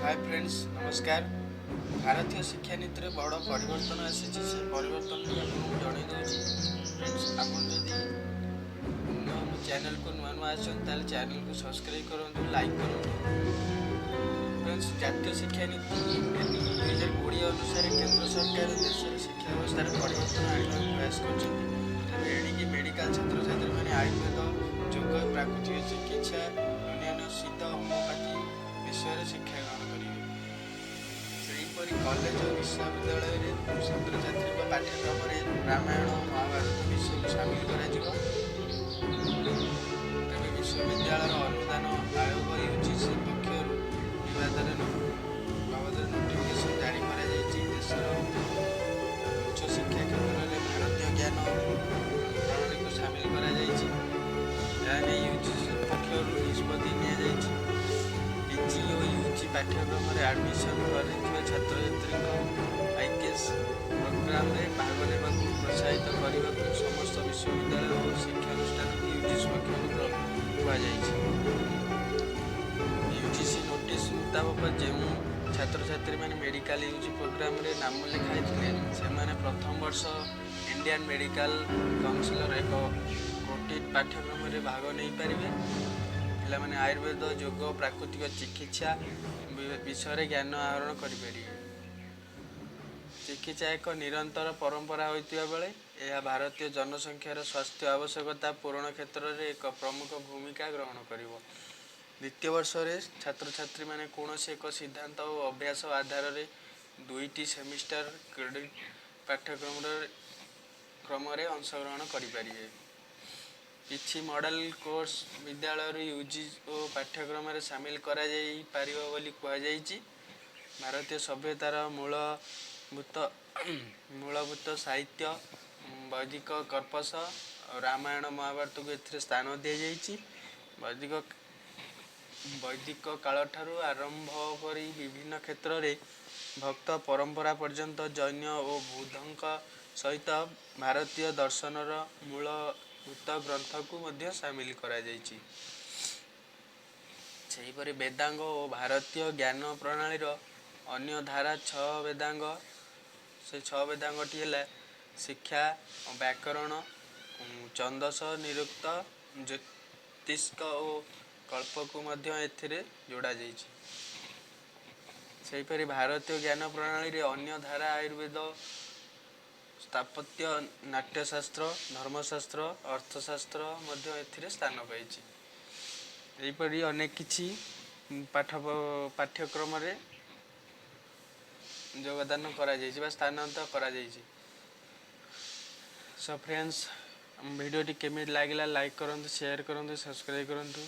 ହାଏ friends, ନମସ୍କାର। ଭାରତୀୟ ଶିକ୍ଷାନୀତିରେ ବଡ଼ ପରିବର୍ତ୍ତନ ଆସିଛି। ସେ ପରିବର୍ତ୍ତନଟି ଆପଣଙ୍କୁ ଜଣାଇ ଦେଉଛି। ଫ୍ରେଣ୍ଡସ୍, ଆପଣ ଯଦି ମୋ ଚ୍ୟାନେଲକୁ ନୂଆ ନୂଆ ଆସିଛନ୍ତି, ତାହେଲେ ଚ୍ୟାନେଲକୁ ସବସ୍କ୍ରାଇବ୍ କରନ୍ତୁ, ଲାଇକ୍ କରନ୍ତୁ। ଫ୍ରେଣ୍ଡସ୍, ଜାତୀୟ ଶିକ୍ଷାନୀତି 2020 ଅନୁସାରେ କେନ୍ଦ୍ର ସରକାର ଦେଶର ଶିକ୍ଷା ବ୍ୟବସ୍ଥାରେ ପରିବର୍ତ୍ତନ ଆଣିବାକୁ ପ୍ରୟାସ କରିଛନ୍ତି। ତେବେ ଏଣିକି ମେଡ଼ିକାଲ ଛାତ୍ରଛାତ୍ରୀମାନେ ଆୟୁର୍ବେଦ, ଯୋଗ, ପ୍ରାକୃତିକ ଚିକିତ୍ସା, ଅନ୍ୟାନ୍ୟ ସିଦ୍ଧ, ହୋମିଓପାଥି ବିଷୟରେ ଶିକ୍ଷା ଗ୍ରହଣ କରିବେ। ସେହିପରି କଲେଜ ଓ ବିଶ୍ୱବିଦ୍ୟାଳୟରେ ଛାତ୍ରଛାତ୍ରୀଙ୍କ ପାଠ୍ୟକ୍ରମରେ ରାମାୟଣ, ମହାଭାରତ ବିଷୟକୁ ସାମିଲ କରାଯିବ। ତେବେ ବିଶ୍ୱବିଦ୍ୟାଳୟର ଅନୁଦାନ ଆୟୋଗ, ୟୁଜିସି ପକ୍ଷରୁ ବିବାଦରେ ବାବଦରେ ନୋଟିଫିକେସନ୍ ଜାରି କରାଯାଇଛି। ଦେଶର ଉଚ୍ଚ ଶିକ୍ଷା କ୍ଷେତ୍ରରେ ଭାରତୀୟ ଜ୍ଞାନ ପ୍ରଣାଳୀକୁ ସାମିଲ କରାଯାଇଛି। ଏହା ନେଇ ୟୁଜିସି ପକ୍ଷରୁ ନିଷ୍ପତ୍ତି ନିଆଯାଇଛି। ପିଜି ଓ ୟୁଜି ପାଠ୍ୟକ୍ରମରେ ଆଡ଼ମିସନ୍ କରିଥିବା ଛାତ୍ରଛାତ୍ରୀଙ୍କ ଆଇକେଏସ୍ ପ୍ରୋଗ୍ରାମରେ ଭାଗ ନେବାକୁ ପ୍ରୋତ୍ସାହିତ କରିବାକୁ ସମସ୍ତ ବିଶ୍ୱବିଦ୍ୟାଳୟ ଓ ଶିକ୍ଷାନୁଷ୍ଠାନକୁ ୟୁଜିସି ପକ୍ଷରୁ କୁହାଯାଇଛି। ୟୁଜିସି ନୋଟିସ୍ ମୁତାବକ, ଯେଉଁ ଛାତ୍ରଛାତ୍ରୀମାନେ ମେଡ଼ିକାଲ ୟୁଜି ପ୍ରୋଗ୍ରାମରେ ନାମ ଲେଖାଇଥିଲେ, ସେମାନେ ପ୍ରଥମ ବର୍ଷ ଇଣ୍ଡିଆନ୍ ମେଡ଼ିକାଲ କାଉନସିଲର ଆକ୍ରେଡିଟେଡ୍ ପାଠ୍ୟକ୍ରମରେ ଭାଗ ନେଇପାରିବେ। ପିଲାମାନେ ଆୟୁର୍ବେଦ, ଯୋଗ, ପ୍ରାକୃତିକ ଚିକିତ୍ସା ବିଷୟରେ ଜ୍ଞାନ ଆହରଣ କରିପାରିବେ। ଚିକିତ୍ସା ଏକ ନିରନ୍ତର ପରମ୍ପରା ହୋଇଥିବା ବେଳେ ଏହା ଭାରତୀୟ ଜନସଂଖ୍ୟାର ସ୍ୱାସ୍ଥ୍ୟ ଆବଶ୍ୟକତା ପୂରଣ କ୍ଷେତ୍ରରେ ଏକ ପ୍ରମୁଖ ଭୂମିକା ଗ୍ରହଣ କରିବ। ଦ୍ୱିତୀୟ ବର୍ଷରେ ଛାତ୍ରଛାତ୍ରୀମାନେ କୌଣସି ଏକ ସିଦ୍ଧାନ୍ତ ଓ ଅଭ୍ୟାସ ଆଧାରରେ ଦୁଇଟି ସେମିଷ୍ଟାର କ୍ରେଡ଼ିଟ୍ ପାଠ୍ୟକ୍ରମରେ କ୍ରମରେ ଅଂଶଗ୍ରହଣ କରିପାରିବେ। କିଛି ମଡ଼େଲ କୋର୍ସ ବିଦ୍ୟାଳୟରୁ ୟୁଜି ଓ ପାଠ୍ୟକ୍ରମରେ ସାମିଲ କରାଯାଇପାରିବ ବୋଲି କୁହାଯାଇଛି। ଭାରତୀୟ ସଭ୍ୟତାର ମୂଳଭୂତ ସାହିତ୍ୟ, ବୈଦିକ କର୍ପସ, ରାମାୟଣ, ମହାଭାରତକୁ ଏଥିରେ ସ୍ଥାନ ଦିଆଯାଇଛି। ବୈଦିକ କାଳଠାରୁ ଆରମ୍ଭ କରି ବିଭିନ୍ନ କ୍ଷେତ୍ରରେ ଭକ୍ତ ପରମ୍ପରା ପର୍ଯ୍ୟନ୍ତ ଜୈନ ଓ ବୁଦ୍ଧଙ୍କ ସହିତ ଭାରତୀୟ ଦର୍ଶନର ମୂଳଭୂତ ଗ୍ରନ୍ଥକୁ ମଧ୍ୟ ସାମିଲ କରାଯାଇଛି। ସେହିପରି ବେଦାଙ୍ଗ ଓ ଭାରତୀୟ ଜ୍ଞାନ ପ୍ରଣାଳୀର ଅନ୍ୟ ଧାରା ଛଅ ବେଦାଙ୍ଗ। ସେ ଛଅ ବେଦାଙ୍ଗଟି ହେଲା ଶିକ୍ଷା, ବ୍ୟାକରଣ, ଛନ୍ଦସ, ନିରୁକ୍ତ, ଜ୍ୟୋତିଷ ଓ କଳ୍ପକୁ ମଧ୍ୟ ଏଥିରେ ଯୋଡ଼ାଯାଇଛି। ସେହିପରି ଭାରତୀୟ ଜ୍ଞାନ ପ୍ରଣାଳୀରେ ଅନ୍ୟ ଧାରା ଆୟୁର୍ବେଦ, ସ୍ଥାପତ୍ୟ, ନାଟ୍ୟଶାସ୍ତ୍ର, ଧର୍ମଶାସ୍ତ୍ର, ଅର୍ଥଶାସ୍ତ୍ର ମଧ୍ୟ ଏଥିରେ ସ୍ଥାନ ପାଇଛି। ଏହିପରି ଅନେକ କିଛି ପାଠ୍ୟକ୍ରମରେ ଯୋଗଦାନ କରାଯାଇଛି ବା ସ୍ଥାନାନ୍ତର କରାଯାଇଛି। ସୋ ଫ୍ରେଣ୍ଡସ୍, ଭିଡ଼ିଓଟି କେମିତି ଲାଗିଲା? ଲାଇକ୍ କରନ୍ତୁ, ସେୟାର କରନ୍ତୁ, ସବସ୍କ୍ରାଇବ୍ କରନ୍ତୁ।